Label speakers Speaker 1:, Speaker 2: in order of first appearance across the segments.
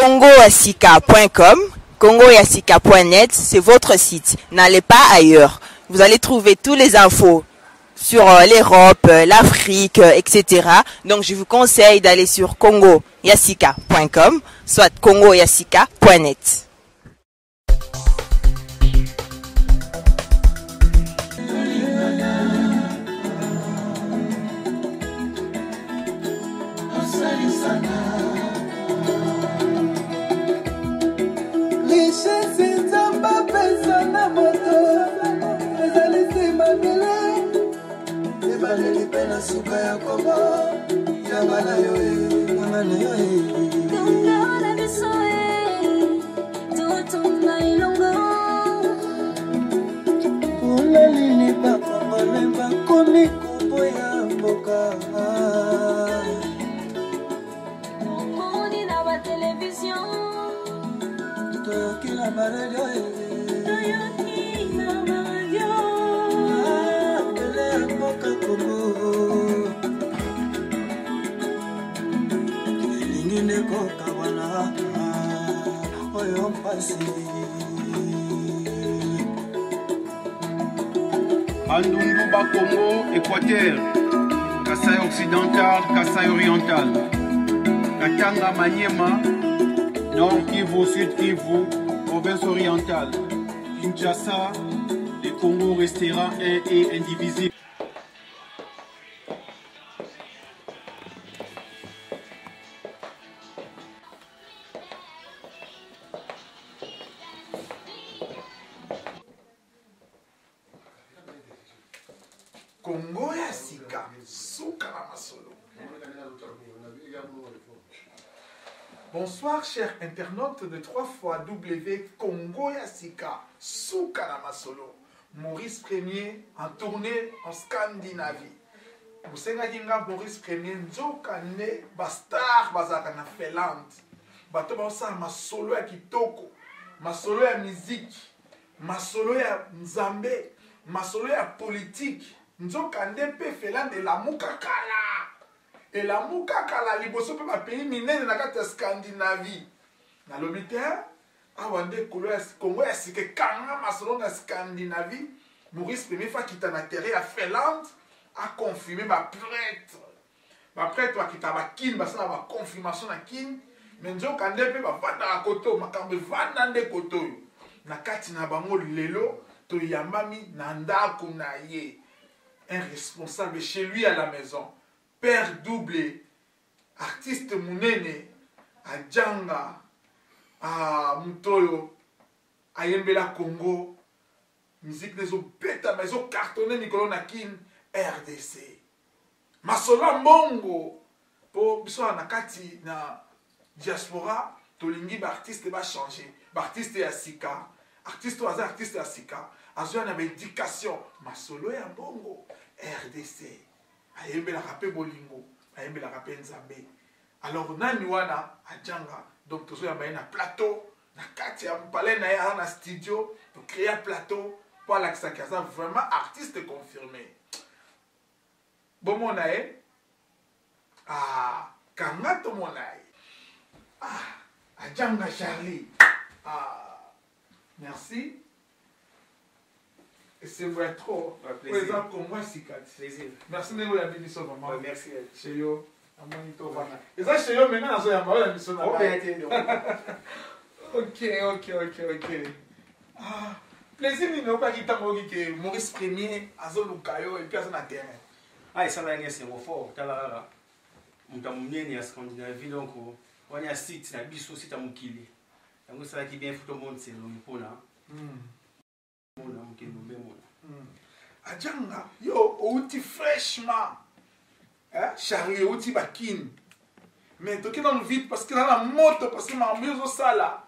Speaker 1: Congoasika.com, congoyasika.net, c'est votre site. N'allez pas ailleurs. Vous allez trouver toutes les infos sur l'Europe, l'Afrique, etc. Donc je vous conseille d'aller sur congoyasika.com, soit congoyasika.net.
Speaker 2: Richesse nzambe apesa na moto ezali se mabele ebandeli mpe na suka ya kongo yanga na yo e, yanga na yo e.
Speaker 3: Tonga na biso e, totonga elongo.
Speaker 2: Mpona nini bakongole bakomi koboya mboka?
Speaker 3: Omoni na ba television,
Speaker 2: toyoki na baradio,
Speaker 3: toyoki na baradio.
Speaker 2: Mbele ya mboka Kongo elingi nde kokabwana, oyo mpasi.
Speaker 4: Bandundu, Bakongo, Équateur, Kasaï occidental, Kasaï oriental, Katanga, Maniema, Nord Kivu, Sud Kivu, province orientale, Kinshasa, le Congo restera un et indivisible.
Speaker 5: Kongo ya sika, suka na masolo. Bonsoir chers internautes de 3 fois W Congo ya sika, suka na masolo. Maurice Premier en tournée en Scandinavie. Bosengaki nga Maurice Premier, nzoka nde bastar bazalaka na Finlande. Bato baosala masolo ya kitoko, masolo ya miziki, masolo ya nzambe, masolo ya politike. Nzoka nde mpe Finlande elamuka kala, elamuka kala liboso mpe bapays minene na kati ya Scandinavie. Nalobi te awa nde kolo ya Kongo ya sika ekanga masolo na Scandinavie. Maurice Premier fa kita na terrain ya Finlande aconfirme baprêtre. Baprêtre bakita bakine, basala baconfirmation na kine, me nzoka nde mpe bavandaka koto, makambo evanda nde koto oyo na kati na bango. Lelo toyambami na ndako na ye, un responsable chez lui à la maison, père double, artiste monene Adjanga, moto oyo ayembela Congo, musique nde ezobetama, ezocartonne mikolo na Kin RDC. Masolo ya mbongo, mpo biso wana na kati na diaspora tolingi baartiste bachange, baartiste ya sika, artiste oyo aza artiste ya sika azoya na baéducation. Masolo ya mbongo RDC, ayembelaka mpe bolingo, ayembelaka mpe nzambe. Alors nani wana? Adjanga. Donc tozoyamba ye na plateau na kati ya palais na ye, aza na studio, tocréa plateau mpo alakisaki aza vraiment artiste confirmé. Bomona ye, ah, kanga tomona ye. Ah, Adjanga Charlie, ah, merci, esengo ya trop.
Speaker 6: Ouais,
Speaker 5: oyo eza Kongo ya sika ti.
Speaker 6: Plaisir.
Speaker 5: Merci ndenge oyambi biso vraiment.
Speaker 6: Ouais, merci.
Speaker 5: Chez yo, namoni tovanda eza chez yo, menga nazoyamba oyo ya biso na
Speaker 6: Oh,
Speaker 5: ngai.
Speaker 6: bien, te, donc.
Speaker 5: Ok, ah, plaisir nini okaki ntango oyoki ke Maurice Premier azoluka yo et puis aza na terrain?
Speaker 6: Ah, esalaki esengo fort. Tala kaka moto ya monene ya Scandinavie, donc wana ya site na biso, site ya mokili yango esalaki bien. Faut tomonisa elongi mpona mona mokili mobe mona.
Speaker 5: Adjanga, yo outi fraîchement, hein? Charlie outi bakine, mais toki nanu vite parce que na na moto, parce que makambo yo ozosala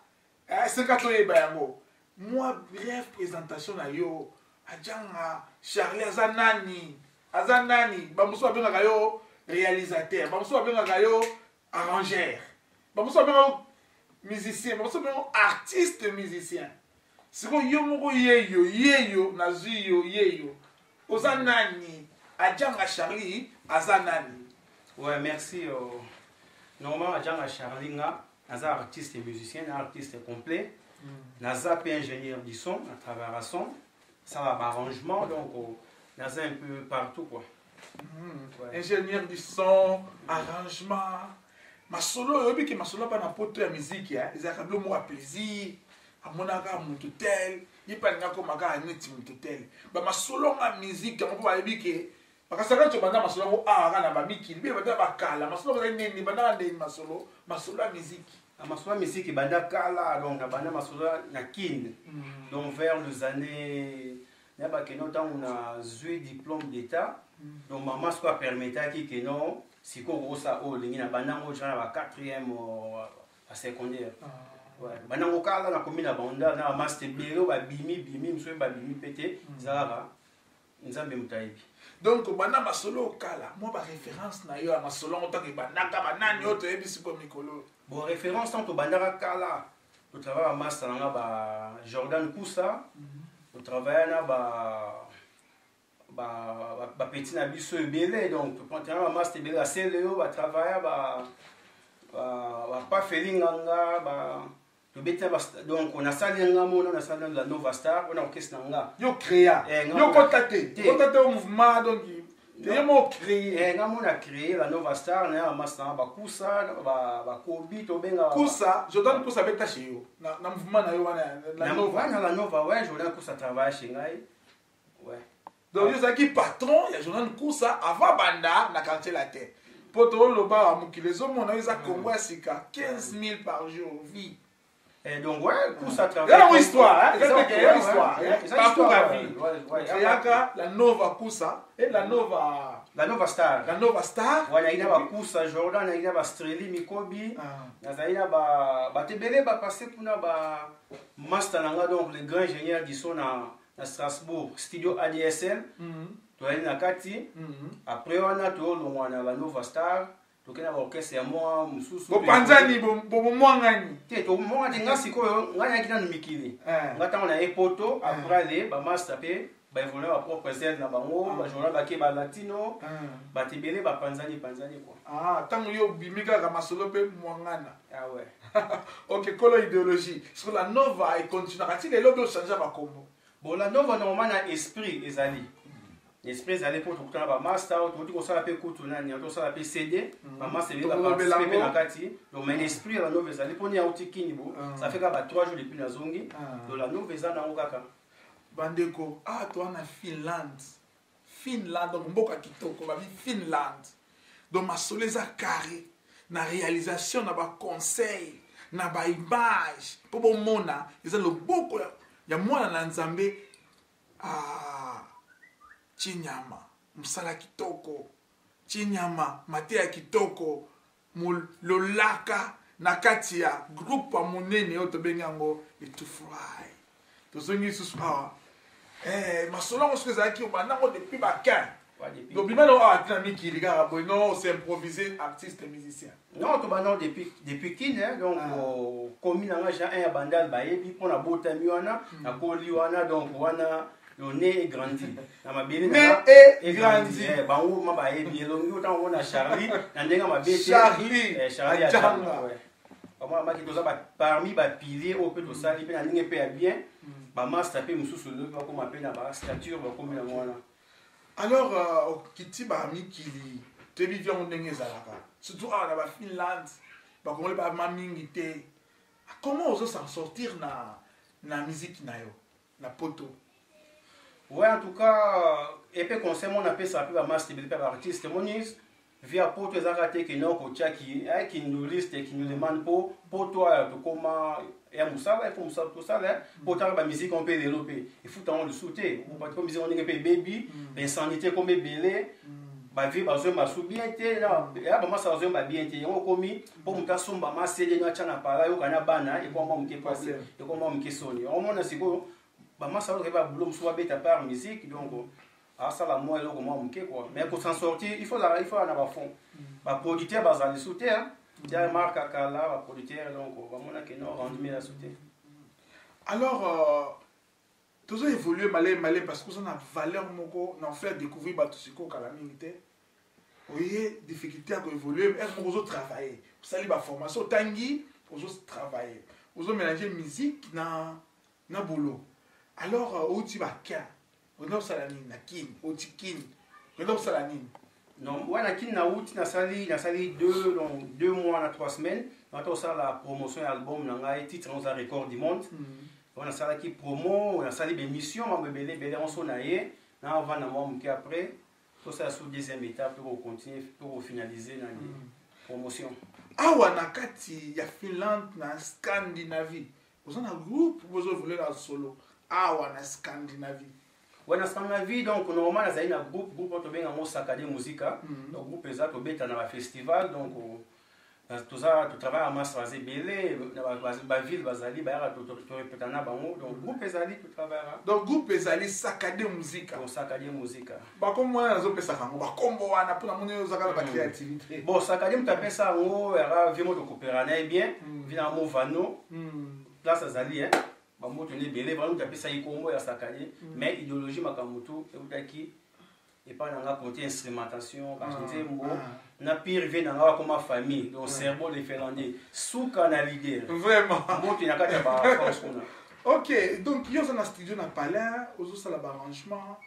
Speaker 5: eseka toyeba yango. Mwa bref présentation na yo, Adjanga Charlie aza nani? Aza nani? Bamosusu babengaka yo réalisateur, bamosusu babengaka yo arrangeur, bamosusu babengaka yo musicien, bamosusu babengaka yo artiste musicien. Sikoyo yo moko yeyo, yeyo nazwi yo, yeyo oza nani? Adjanga Charlie aza nani?
Speaker 6: Ouais, merci. Normalement, Adjanga Charlie nga. Naza artiste et musicien, na artiste complet. Naza mpe ingénieur du son, na travaillera son, sala baarrangement, donc naza un peu partout quoi. Ouais.
Speaker 5: Ingénieur du son, arrangement, masolo. Oyebi ke masolo bana poto ya miziki, eh, ezalaka bilo moko ya plaisir. Amonaka moto tel, ye mpe alinga akoma kaka neti moto tel. Bamasolo nga miziki yango mpo bayebi ke bakasaka neti obanda masolo yango awa kaka na bamikili bie banda bakala. Masolo bazali nini? Bandaka ndeni masolo, masolo ya miziki?
Speaker 6: Na masolo ya miziki ebanda kala, donc nabanda masolo na Kine, donc vers les années nayebake no ntango nazwi diplôme d'état. Donc mama sikoyo apermetaki ke no, sikoyo okosala oyo olingi. Na banda yango ja na ba quatrième ya secondaire. Ouais, banda yango kala. Nakomi na banda na bamaster ebele oyo babimi bimi, mosusu babimi mpe te. Eza kaka Nzambe moto ayebi.
Speaker 5: Donc banda masolo okala, mwa baréférence na yo ya masolo yango ntango ebandaka, banani oyo toyebi sikoyo mikolo?
Speaker 6: Bon, référence, ntango tobandaka kala, totravaille bamaster na nga, ba Jordan Kusa, totravaille na ba petit na biso ebele. Donc tona bamaster ebele, basele oyo batravailla, bapafeli nganga ba tobeti na donc nasali nga mona, nasali na la Nova Star mpona orchestre na nga.
Speaker 5: Yo créa?
Speaker 6: Eh,
Speaker 5: yo kota te?
Speaker 6: Te.
Speaker 5: Kota te au mouvement, donc te yo mo créé?
Speaker 6: Eh, nga mona créé la Nova Star na bamaster na bakusa, bakobi tobenga.
Speaker 5: Kusa, Jordan Kusa abeta chez yo na mouvement na yo wana la
Speaker 6: Na
Speaker 5: Nova?
Speaker 6: Ouais, na la Nova, ouais, Jordan Kusa travaille chez ngai, ouais.
Speaker 5: Donc yo ozalaki patron ya Jordan Kusa avant banda na Quartier Latin. Mpo toloba mokili ezomona yo, eza Congo ya Sika, 15 000 par jour vie.
Speaker 6: Eh, donc ouais, Kusa travaille.
Speaker 5: Eza nango histoire, hein? Eza teke
Speaker 6: Ouais,
Speaker 5: ya histoire,
Speaker 6: eza
Speaker 5: parcours
Speaker 6: histoire,
Speaker 5: ya vie.
Speaker 6: Ouais.
Speaker 5: Créaka la Nova Kusa et la Nova
Speaker 6: La Nova Star.
Speaker 5: La Nova Star.
Speaker 6: Ouais, nazali na bakusa Jordan, nazali na bastreli Mikobi, nazali na bato ebele bapasse kuna, ba master na nga. Donc le grand ingénieur du son na Strasbourg, studio ADSL, tozali na kati. Après wana toyolongwa na la Nova Star, tokei na baorchestre ya mwa mosusu.
Speaker 5: Bopanzani, bomwangani?
Speaker 6: Te, tomonga te. Nga sikoyo, ngai nayaki nanu mikili. Nga ntango na ye poto, après ale bamaster mpe baévolue bapropre aile na bango, bajournal bake, balatino, bato ebele bapanzani panzani quoi.
Speaker 5: Ah, ntango yo obimi kaka, masolo mpe mwangana.
Speaker 6: Ah ouais.
Speaker 5: Ok, kolo idéologie sur la Nova econtinuaka ti lelo mpe ochange bakombo?
Speaker 6: Bon, la Nova normalement na esprit ezali, esprit ezali mpo tokutana bamaster oyo tokoti kosala mpe kutu nani, tosala mpe CD, bamaster ebele
Speaker 5: Tokolobela
Speaker 6: baparticipe mpe
Speaker 5: yango.
Speaker 6: na kati. Donc mais esprit ya la Nova ezali mpo ni auti kini bo ça fait kaka ba 3 jours depuis nazongi. Donc la Nova eza nango kaka.
Speaker 5: Bandeko, awa toza na Finlande, Finlande, donc mboka kitoko babi Finlande. Donc masolo eza carré na réalisation, na baconseil, na baimage, mpo bomona eza loboko ya mwana na Nzambe. Ah, Chinyama, mosala kitoko. Chinyama, mateya kitoko. Lolaka na kati ya groupe ya monene oyo tobengi yango Etufrai. Tozongi lisusu awa. Eh, masolo yango soki ezalaki obanda yango depuis bakin?
Speaker 6: Ouais, depuis.
Speaker 5: Donc bima nango awa tina mikili kaka boye, non, c'est improvisé, artiste musicien?
Speaker 6: Non, tobanda depuis Kine, hein, donc komi na nga ja 1 ya Bandal, bayebi mpo na botami wana, nakoli wana. Donc wana yo né et grandi na mabele na
Speaker 5: Né
Speaker 6: nga.
Speaker 5: et grandi.
Speaker 6: Eh, bango ma bayebi elongi otango mona Charlie na ndenge ya mabe te.
Speaker 5: Charlie
Speaker 6: Eh, Charlie
Speaker 5: Ajanga.
Speaker 6: Ajanga, ouais. Bamona maki toza parmi bapilier oyo mpe tosali mpe na ndenge mpe ya bien. Bamaster mpe mosusu lobi bakóma mpe na bastature, bakomi yango wana.
Speaker 5: Alors okiti bamikili, toyebi vi yango ndenge ezalaka, surtout awa na bafinlande bakongoli bama mingi te. Comment ozo s'en sortir na musique na yo na poto?
Speaker 6: Ouais, en tout cas, epe conseil mo napesaka mpe bamaster ebele mpe baartiste moni via poto ezalaka te ke noko otiaki kinduliste kindulemane mpo poto oyo tokóma ya mosala ifo mosala tosala mpo otaka bamusike ngo mpe lelo mpe efutango lisusu te, mpo musique ngo ndenge mpe ebebi, bainsanité ekoma ebele, bavie bazoyemba su bien te, ya bamasa bazoyemba bien te. Yango okomi mpo moto asomba masede no atya na pala yoka na bana, ekoma moke pasi, ekoma moke soni. Yango mona sikoyo bamasa oyo babulo mosusu babeta par musique, donc asala mwa eloko mwa moke quoi. Mais ko s'en sortir, il faut na bafond, baproducteur bazala lisusu te ya marque akala baproducteur, donc bamonaki no rendement eza su te.
Speaker 5: Alors tozo évolue malemi malemi parce que oza na valeur moko na faire découvrir bato sikoyo kala mingi te. Oye difficulté ya koévolue ere moko, ozotravaille, osali baformation, otangi Ozotravaille, ozomélange musique na boulot. Alors outi bakin, okenda kosala nini na Kini? Outi Kini, okenda kosala nini?
Speaker 6: Non, wana Kini nauti, nasali deux, donc 2 mois na 3 semaines. Nata kosala promotion ya album na ngai, titre yango eza Record du monde. Wana nasalaki promo, nasali bémission, mambo ebele ebele yango. So na ye naavanda mwa moke, après tosala so deuxième étape, tokocontinue, tokofinalize na promotion.
Speaker 5: Awa na kati ya Finlande, na Scandinavie, oza na groupe, bozoévolue na solo awa na Scandinavie?
Speaker 6: Ouais, na Scandinavie, donc normalement nazali na groupe oyo tobenga yango Sakade Musica. Donc groupe eza, tobeta na bafestival. Donc toza, totravaille na masse, baza ebele na baville, bazali, bayaka, torepeta na bango. Donc groupe ezali, totravaillera.
Speaker 5: Donc groupe ezali Sakade Musica?
Speaker 6: Donc Sakade Musica.
Speaker 5: Bakombo wana nazopesaka yango, bakombo wana mpona moni ozaka na bacréativité.
Speaker 6: Bon, Sakade, moto apesa yango yaka vie mo tokopera na ye bien, vi na Movano. Place azali, hein, bamboto nde ebele. Vraiment, moto apesaki kombo ya Sakade, mais idéologie, makambo tu eutaki epai na nga, côté instrumentation, banzembo na pire vie na nga bakoma famille. Donc cerveau de Finlandais, suka na leader.
Speaker 5: Vraiment.
Speaker 6: Mboto na kati ya bafrance kuna.
Speaker 5: Ok, donc yo oza na studio na palin, ozosala baarrangement.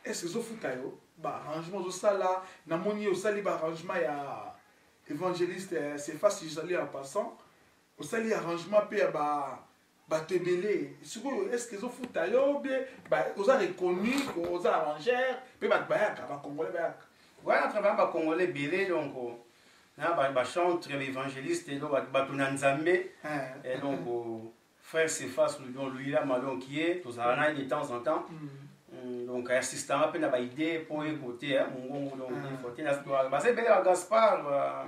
Speaker 5: Est ce ezofuta yo, baarrangement ozosala? Namoni osali baarrangement ya évangéliste Cefas, ezali en passant, osali arrangement mpe ya bato ebele. Sikoyo, est ce que ezofuta yo bien? Oza reconnu, oza arrangeur mpe bato bayaka, bacongolais bayaka?
Speaker 6: Wana travaille bacongolais ebele, donc na bachantre, baévangéliste, donc bato na Nzambe. Et donc frère Cefas, donc Luyama, donc ye tozala na ye de temps en temps. Donc assistanga mpe na baidée mpo ye kote mongongo. Donc des fois te baza ebele, bagaspard,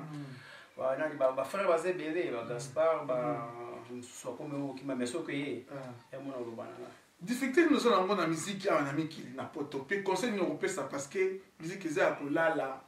Speaker 6: nani, bafrère baza ebele, bagaspard, mosusu akomi okima, mais soki ye yamona oloba na nga.
Speaker 5: Difficulté nini oza nango na musique awa na mikili, na Poto? Mpe conseil nini okopesa? Parce que musique eza ya kolala.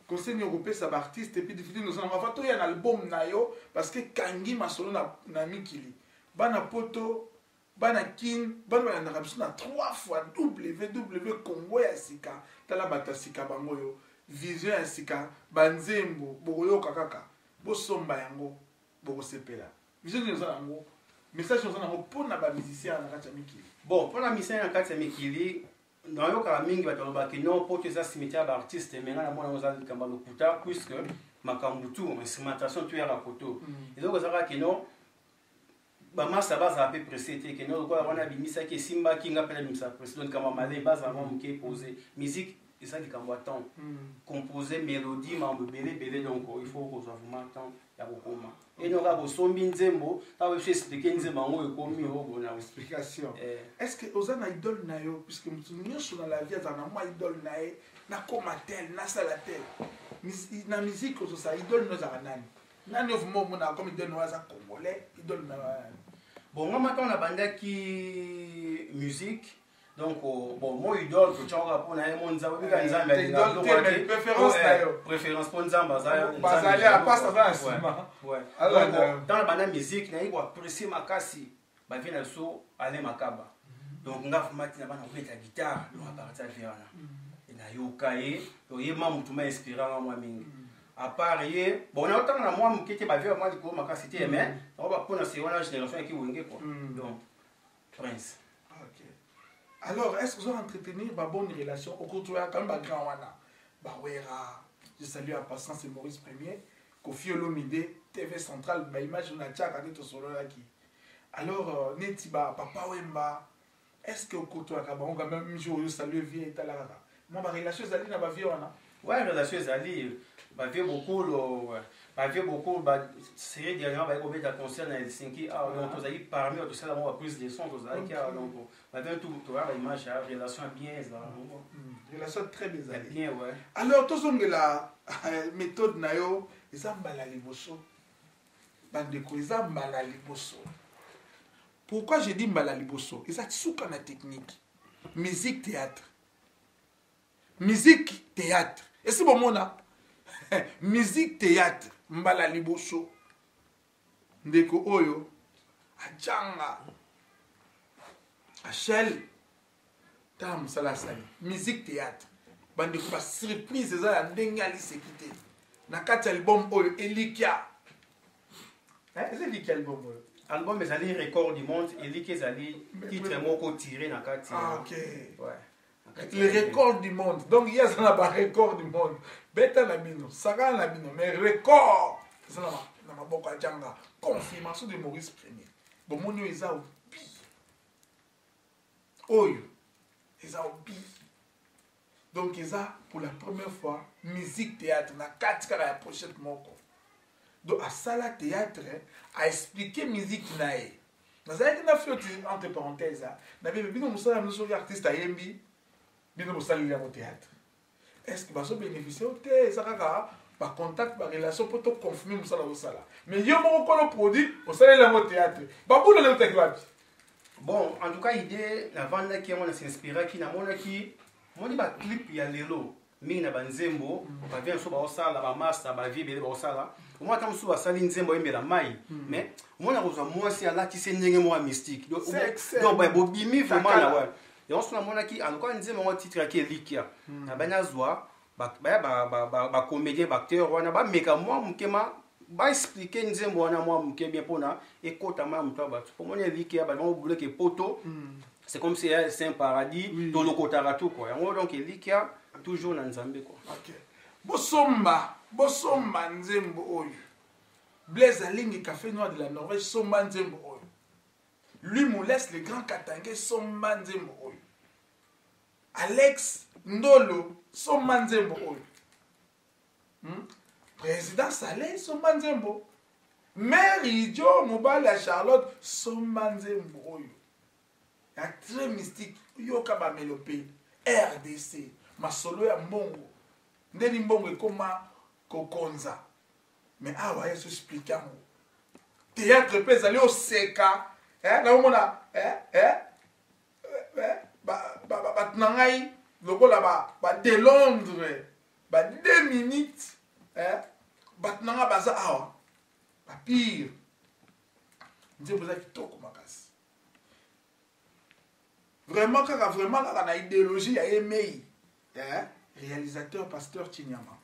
Speaker 5: Conseil nini okopesa baartiste? Et puis difficulté nini oza nango avant toya na album na yo? Parce que kangi masolo na mikili, bana Poto, bana Kin, bana balandaka biso na 3 fois www Congo ya Sika. Tala bato ya sika bango oyo, vision ya sika, banzembo bokoyoka kaka, bosomba yango, bokosepela. Vision nini oza nango? Message oza nango mpona bamusicien na kati ya mikili?
Speaker 6: Bon, mpona musicien na kati ya mikili, nayokaka mingi bato balobaki non, po to eza cimetière ya baartiste. Mais ngai namona yango eza likambo ya lokuta, puisque makambo tu, instrumentation tu yaka koto. Eloko ezalaka keno bamasa bazala mpe pressé te, keno lokola wana abimisaki, esimbaki, nga mpe nabimisa pressé. Donc likambo ya malai, bazala mwa moke posé. Musique eza likambo ya temps, composer mélodie, mambo ebele ebele. Donc il faut kozwa vraiment temps ya kokoma. Eno kaka kosombi nzembo, ntango biso explique nzembo yango ekomi obona.
Speaker 5: Explication. Est ce que oza na idole na yo? Puisque moto nyonso na la vie azala na mwa idole na ye, nakoma tel, nasala tel. Na musique ozosala, idole no ezalaka nani? Nani ovuma omonaka comme idole no? Aza congolais, idole na?
Speaker 6: Bon, nga ntango nabandaki musique, donc bon, mo idole totyaka mpo na ye mo Nzambe, obika Nzambe.
Speaker 5: Idole te, mais préférence na yo.
Speaker 6: Préférence mpo Nzambe aza.
Speaker 5: Bazali apasi, aza na nsima.
Speaker 6: Donc ntango nabanda musique, nayi koapprécie makasi bavie na biso Alain Makaba. Donc nga vraiment ntina bana kobeta guitare, donc à partir ya vie wana nayoka ye. Donc ye ma motu ma inspiranga mwa mingi. À part ye, bon, naotanga na mwa moke te, bavie mwa likolo makasi te, mais nango bapona se wana génération yaki Wenge quoi, donc Prince.
Speaker 5: Ok. Alors, est-ce que vous avez entretenir ba bonne relation au côtoyer quand même ba grand wana? Ba Wera, je salue en passant, c'est Maurice Premier, Kofi Olomide, TV Centrale, ba image na tchaka de to solo ki. Alors, neti ba Papa Wemba, est-ce que au côtoyer bango quand même jour yo salue vie et talaka? Moi ba relation ezali na ba vie wana.
Speaker 6: Ouais, relation ezali, bavie Bokolo, bavie Bokolo, série dernièrement baye kobeta concert na Helsinki awa. Donc tozalaki parmi bato tosala bango baprise de son, tozalaki awa. Donc bavie tout, toya baimage ya relation ya bien ezala nango.
Speaker 5: Relation très bien ezali.
Speaker 6: Bien, ouais.
Speaker 5: Alors tozongela méthode na yo. Eza mbala liboso, bandeko, eza mbala liboso. Pourquoi je dis mbala liboso? Eza suka na technique, musique théâtre, musique théâtre. Esi bomona musique théâtre mbala liboso. Ndeko oyo ajanga Achel, tala mosala asali, musique théâtre. Bandeko, basurprise eza ya ndenge aliseki te na kati ya album oyo Elikya. Eza eliki album oyo?
Speaker 6: Album ezali Record du monde. Eliki ezali titre moko tiré na kati.
Speaker 5: Ah, ok.
Speaker 6: Ouais.
Speaker 5: Le Record du monde, donc ye aza na barecord du monde. Beta na bino, sakana na bino, mais record eza na maboko ya Janga. Confirmation de Maurice Premier. Bomoni, oyo eza obi, oyo eza obi. Donc eza pour la première fois musique, théâtre na kati kaka ya pochette moko. Donc asala théâtre, aexpliquer musique na ye. Nazalaki na fioti, entre parenthèse, nayebi bino mosala bino. Soki artiste ayembi, bino bosaleli yango théâtre, est ce que bazobénéficie o te? Eza kaka bacontact, barelation mpo toconfirme mosala ozosala, mais yo moko kolo produit, osaleli yango théâtre. Babula leutaki wapi?
Speaker 6: Bon, en tout cas, idée navandaki yango, nasinspiraki, namonaki, moni baclip ya lelo mingi na banzembo, bavie mosusu baosala, bamasta, bavie ebele baosala. Omona ata mosusu basali nzembo oyembela mai, mais omona kozwa mwasi alatisi ndenge moko ya mystique. Donc bobimi vraiment na wa yango. So namonaki, en tout cas, nzembo yango titre yaki Elikia. Nabani azwa baya bacomédien, baacteur wana, bameka mwa moke ma baexpliquer nzembo wana mwa moke bien, mpona ekotama ya moto ya bato. Pomoni Elikia, bato bango buleke poto, c'est comme si c'est un paradis, tolokotaka tout quoi. Yango donc Elikia toujours na Nzambe quoi.
Speaker 5: Ok, bosomba, bosomba nzembo oyo. Blaise Alingi, Café Noir de la Norvège, somba nzembo oyo. Lui Moles, le grand Katangais, somba nzembo oyo. Alex Ndolo, somba nzembo oyo. Président Saleh, somba nzembo. Mary Jo, mobali ya Charlotte, somba nzembo oyo ya très mystique. Yoka bamelo mpe RDC, masolo ya mbongo, ndeni mbongo ekóma kokonza. Mais awa ye azoexpliquer yango, théâtre mpe ezali oseka. Naomona bato na ngai lokola ba de Londres, ba 2 minutes, bato na ngai baza awa, bapire. Nzembo eza kitoko makasi, vraiment kaka, vraiment kaka na idéologie ya ye mei. Réalisateur pasteur Chinyama,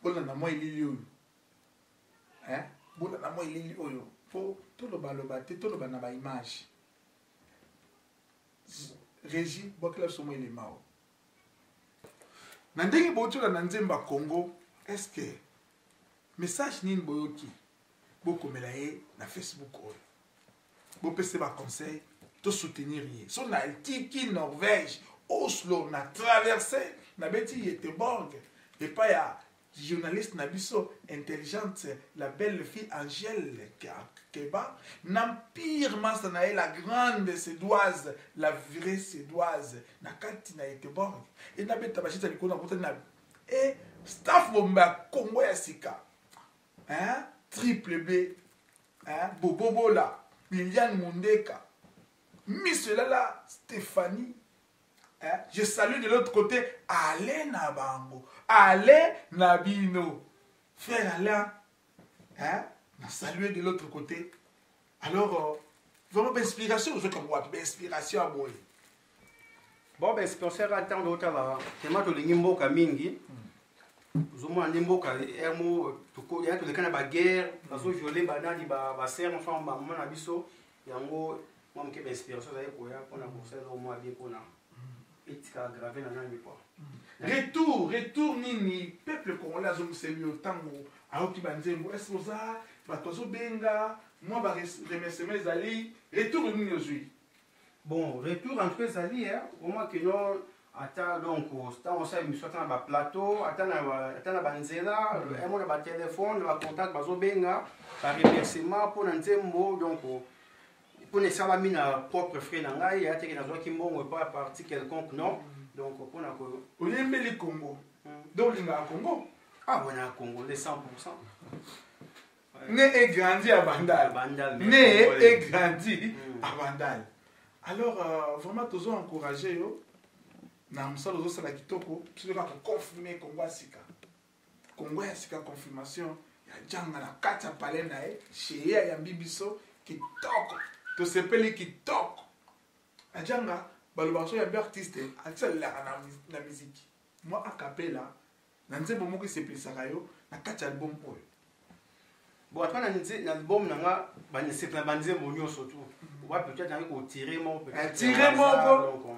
Speaker 5: bolanda mwa elili oyo, bolanda mwa elili oyo mpo tolobaloba te, toloba na baimage. Régie, bwakela biso mwa elema oyo na ndenge botolanda nzembo ya Congo. Est ce que message nini boyoki? Bokomela ye na Facebook oyo, bopesa baconseil, tosoutenir ye. So natiki Norvège, Oslo, na traverse, nabeti Göteborg epai ya journaliste na biso intelligente, la belle fille Angèle Keba, na mpire masa na ye, la grande Suédoise, la vraie Suédoise, na kati na Göteborg. E nabeta bashita likolo, nakutani na e staff bomba ya Kongo ya Sika, hein? Triple B, hein? Bobobola Liliane Mondeka, Miss Lala Stéphanie, hein? Je salue de l'autre côté Alain na bango, Alain na bino, frère Alain, hein? Na salue de l'autre côté. Alors vraiment, bainspiration ozoka wapi, bainspiration ya boye?
Speaker 6: Bon, bainspiration eka ntango totala tema, tolingi mboka mingi. Ozomona nde mboka ermo ya toleka na baguerre, bazoviole banani, basere, enfin bamama na biso. Yango mwa moke bainspiration ezali koya mpona kosala eloko mwa bien, mpona etikala grave na nani quoi.
Speaker 5: Retour, retour nini peuple congolais azongiseli yo ntango ayoki banzembo? Est ce oza bato azobenga mwa baremerciement? Ezali retour nini ozwi?
Speaker 6: Bon, retour en tout cas ezali vraiment que non, ata donc ntango osala émission, ata na baplateau, ata na banzela emo, na batelefone, na bacontact, bazobenga baremerciement mpona nzembo. Donc mpona esalami na propre frais na ngai, ya teke nazwaki mbongo epa parti quelconque, non. Donc mpona ko
Speaker 5: Oyembeli Congo, donc olingaka Congo?
Speaker 6: Ah, bona Congolais 100.
Speaker 5: Né et grandi à Bandal.
Speaker 6: Bandal.
Speaker 5: Né et grandi à Bandal. Alors vraiment tozo encourager yo na mosala ozosala kitoko. Biso kaka koconfirme Congo ya Sika, Congo ya Sika, confirmation ya Janga na kati ya palais na ye, chez ye. Ayambi biso kitoko, tosepeli kitoko. Ajanga balobaka so yambi artiste, artiste alelaka na musique mwa acapella na nzembo moko esepelisaka yo na kati ya album oyo.
Speaker 6: Bon, ata na nze na album na nga ba na ba nzembo nyonso tout. Oba peut-être nakoki kotire moko peut-être.
Speaker 5: Tire moko.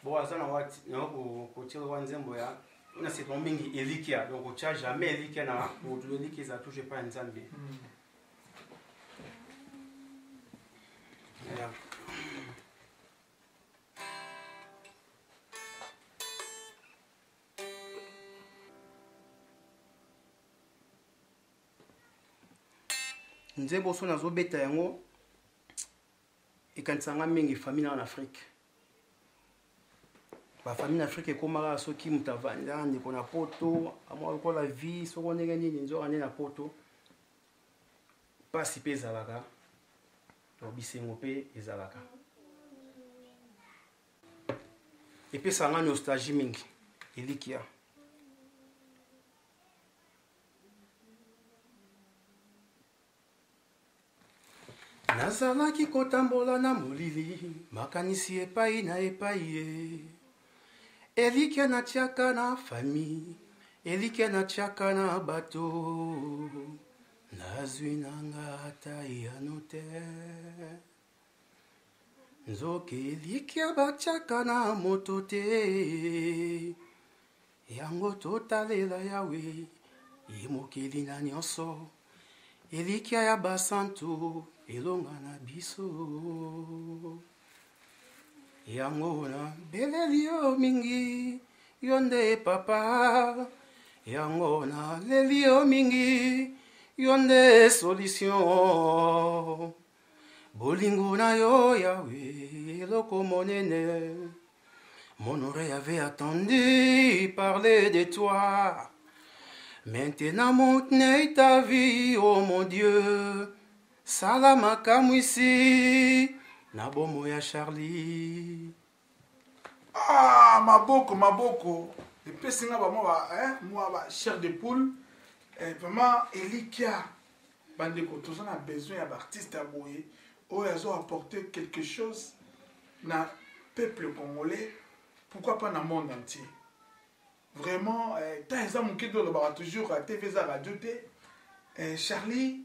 Speaker 6: Bon, aza na wati na kotire wa nzembo ya na sepela mingi elikia. Donc otya jamais elikia na moto, elikia ezala toujours epai ya Nzambe. Yeah. Nzembo so nazobeta yango ekanisanga mingi famille na na Afrique. Bafamille na Afrique ekomaka soki moto avanda ndeko na poto, amwa lokola vie soko ndenge nini, nzoka nde na poto mpasi mpe ezalaka, to bisengo mpe ezalaka. Epesaka nga nostalgie mingi elikia. Nazalaki kotambola na molili, makanisi epai na epai ye. Elikya natiaka na famille, elikya natiaka na bato, nazwi nanga ata eyano te. Nzoka elikya batiaka na moto te, yango totalela Yawe, ye mokeli na nyonso, elikya ya basantu elonga na biso. Yango na beleli yo mingi, yo nde papa, yango na leli yo mingi, yo nde solution. Bolingo na yo Yawe eloko monene, mon oreille avait attendu parler de toi. Maintenant mon nez ta vie, oh mon Dieu, sala makamwisi na bomo ya Charlie.
Speaker 5: Ah, maboko maboko epesi nga bamwa ba, hein, mwa ba chair de poule eh, vraiment elikia. Bandeko, toza na besoin ya baartiste ya boye oyo azo apporter quelque chose na peuple congolais, pourquoi pas na monde entier. Vraiment eh, temps eza moke, tolobaka toujours TV eza radio te. Eh, Charlie,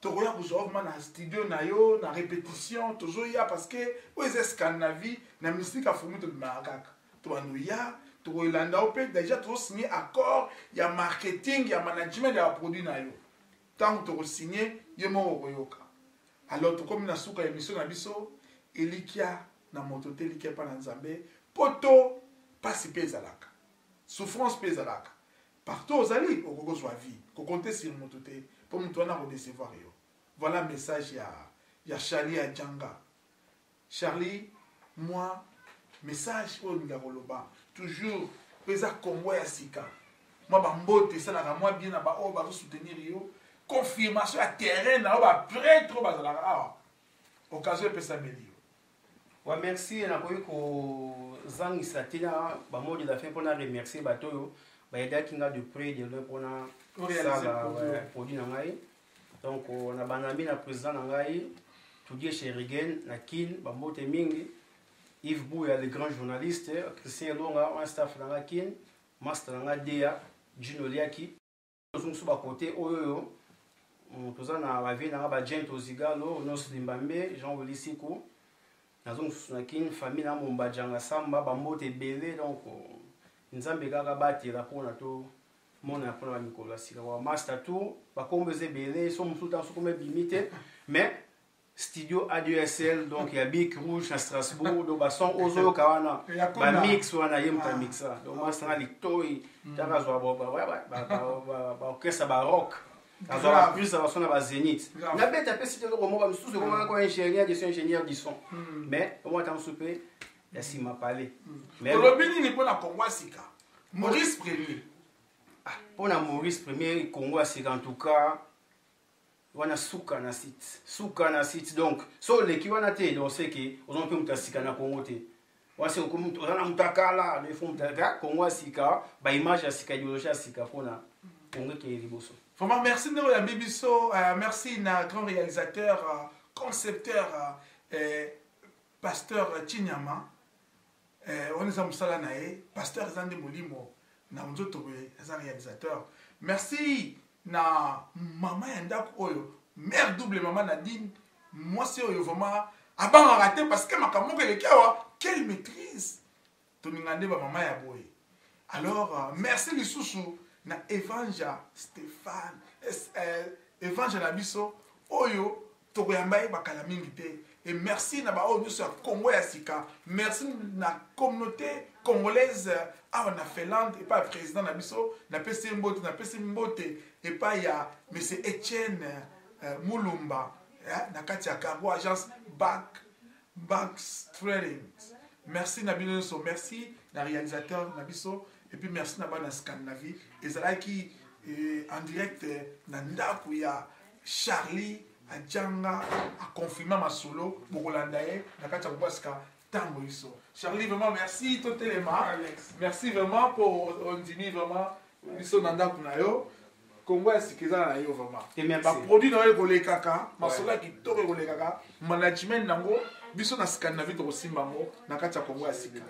Speaker 5: tokoya kozwa vraiment na studio na yo na répétition, tozoya parce que oyo eza Scandinavie na mystique afumi, tobimaka kaka tobando ya tokoelanda yo mpe déjà tozosigne accord ya marketing ya management ya baproduit na yo. Ntango tokosigne, ye moko okoyoka. Alors tokomi na suka ya émission na biso. Elikia na moto te, elikia mpa na Nzambe. Poto mpasi mpe ezalaka, souffrance mpe ezalaka partout ozali, okoki kozwa vie, kocompter sur moto te mpo moto wana akodecevoir yo. Voilà message ya Charlie ya Djanga. Charlie, moi message oyo olinga koloba toujours mpo eza Kongo ya sika, mwa bambote esalaka mwa bien na baoyo bazosoutenir yo, confirmation ya terrain na yo, baprêtre oyo bazalaka awa, occasion epesameli yo.
Speaker 6: Wa merci, nakoki kozangisa te na bamot de la fin mpona remercier bato oyo bayedaki nga de près de loin mpona sala produit na ngai. Donc na bandambi na président na ngai Tudie Cherigen na Kin, bambote mingi, Yves Bouya le grand journaliste, Christian Elonga un staff na nga Kin, master na nga Dea Gino Liaki, mosusu bakote oyo oyo toza na bavie na nga ba Jent Ozigalo, Nos Limbambe, Jean Wilisiku, nazo mosusu na Kin, famille na Mombajanga Samba, bambote ebele. Donc Nzambe kaka batela mpona to mona mpona bamikolo ya sika wa master tour, bakombo eza ebele, so mosusu ntango soki ebimi te, mais studio A2SL, donc ya Bic Rouge na Strasbourg, donc bason ozoyoka wana, bamix wana ye moto amixa. Donc master na litoi taka azwa baorchestre barock, azwa baprise ya bason na bazénith, nabeta mpe site eloko moko misusu ekomaka ko ingénieur de son, ingénieur du son, mais omwa ta mosusu mpe ya nsima pale.
Speaker 5: Olobi nini mpona Kongo ya sika, Maurice Premier?
Speaker 6: Mpona Maurice Premier, Kongo ya sika, en tout cas wana suka na site, suka na site. Donc so oleki wana te, donc c'est que oza mpe moto ya sika na Kongo te, wana se oza na moto akala. Il faut moto Kongo ya sika, baimage ya sika, idéologie ya sika mpona Kongo ekeye liboso.
Speaker 5: Vraiment merci ndenge oyambi biso. Merci na grand réalisateur, concepteur, pasteur Chinyama. Wana eza mosala na ye, pasteur eza nde molimo na nzoto boye, aza réalisateur. Merci. Na mama ya ndako oyo, mère double, mama Nadine, mwasi oyo vraiment abangaka te, parce que makambo moko eleki awa. Quelle maîtrise! Toninga nde bamama ya boye. Alors merci lisusu na Evanja Stéphane, Evanja na biso oyo tokoyamba ye bakala mingi te. Et merci na baoyo nyonso ya Congo ya Sika. Merci na communauté congolaise awa na Finlande, epai ya président na biso, napesi ye mbote. Napesi mbote epai ya monsieur Etienne Mulumba na kati ya Cargo Agence Back Trading. Merci na bino nyonso, merci na réalisateur na biso, et puis merci na bana Scandinavie. Ezalaki en direct na ndako ya Charlie Adjanga, aconfirma masolo. Bokolanda ye na kati ya kobwasika ntango biso. Charlie, vraiment merci. Totelema. Merci vraiment po ondimi vraiment biso na ndako na yo. Kongo ya Sika eza na yo vraiment. Baproduit na yo ekolekaka, masolo ya kitoko ekolekaka, management nango biso na Scandinavie tokosimba yango na kati ya Kongo ya Sika.